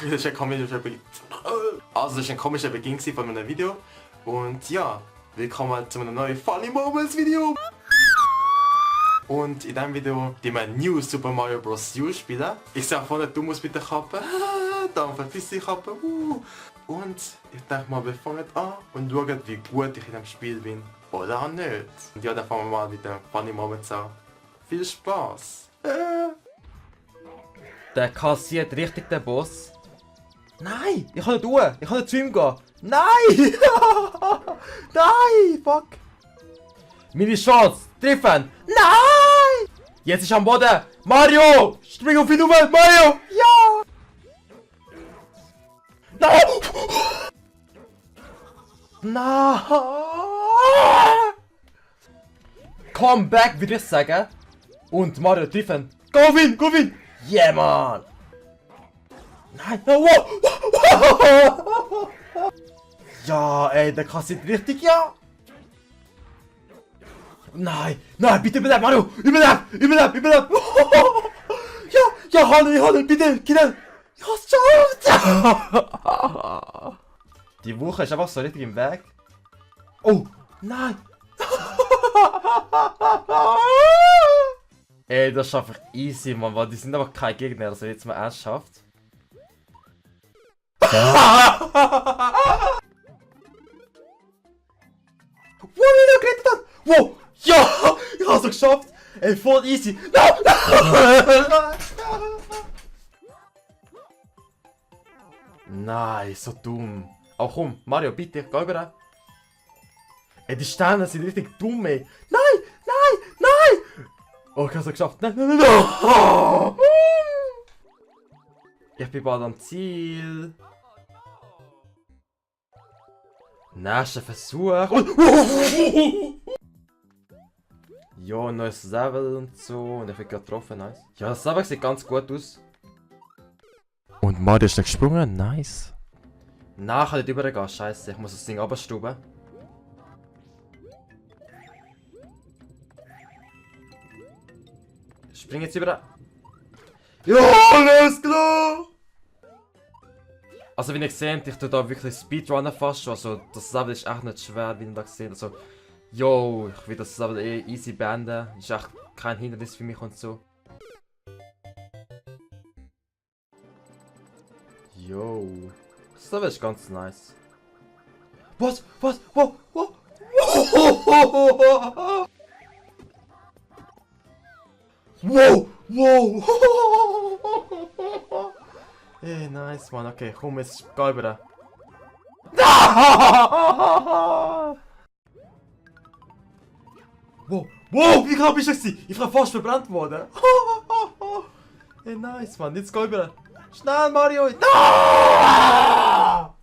das ist ein komischer Beginn. Also, das ist ein komischer Beginn von meinem Video. Und ja, willkommen zu einem neuen Funny Moments Video. Und in diesem Video die wir New Super Mario Bros. U spielen. Ich sehe vorne dumm aus mit der Kappe. Dann verpiss die Kappe. Und ich denke mal, wir fangen an und schauen, wie gut ich in dem Spiel bin. Oder auch nicht. Und ja, dann fangen wir mal mit den Funny Moments an. Viel Spaß! Der kassiert richtig den Boss. Nein! Ich kann nicht durch! Ich kann nicht zu ihm gehen! Nein! Nein! Fuck! Meine Chance! Treffen! Nein! Jetzt ist er am Boden! Mario! Spring auf ihn rüber! Mario! Ja! Nein! Nein! Come back, würde ich sagen. Und Mario treffen. Go auf ihn! Go auf ihn! Yeah, man! Nein! Wow! Ja, ey, der kassiert richtig, ja! Nein! Nein, bitte überleb, Mario! Überleb! Überleb! Überleb! Ja! Ja, Hanne, bitte! Kill! Ich hab's geschafft! Die Woche ist einfach so richtig im Weg. Oh! Nein! Ey, das schaffe ich easy, Mann, weil die sind aber kein Gegner, also jetzt mal ernsthaft. Wow, wie der gerettet hat! Wow! Ja! Ich hab's geschafft! Ey, voll easy! No! Nein, so dumm. Auch komm, Mario, bitte, geh über. Ey, die Sterne sind richtig dumm, ey. Nein! Nein! Nein! Oh, ich hab's geschafft. Nein, nein, nein, nein. Ich bin bald am Ziel. Nächster Versuch. Jo, neues Level und so. Und ich bin gerade getroffen, nice. Ja, das Level sieht ganz gut aus. Und Mario ist nicht gesprungen, nice. Nein, ich kann nicht übergehen, scheiße. Ich muss das Ding runterstuben. Spring jetzt über. Ja, alles klar! Also wie ihr seht, ich tue da wirklich Speedrunnen fast schon. Also das Level ist echt nicht schwer, wie ihr da seht. Also, yo, ich will das Level eh easy beenden. Ist echt kein Hindernis für mich und so. Yo, das Level ist ganz nice. Was? Was? Wow, wow. Wow! Wow! Ey, nice, Mann. Okay, komm, jetzt geh über. Wow! Wow! Wie knapp ist das? Ich bin fast verbrannt worden. Ey, nice, Mann. Jetzt geh über. Schnell, Mario! No!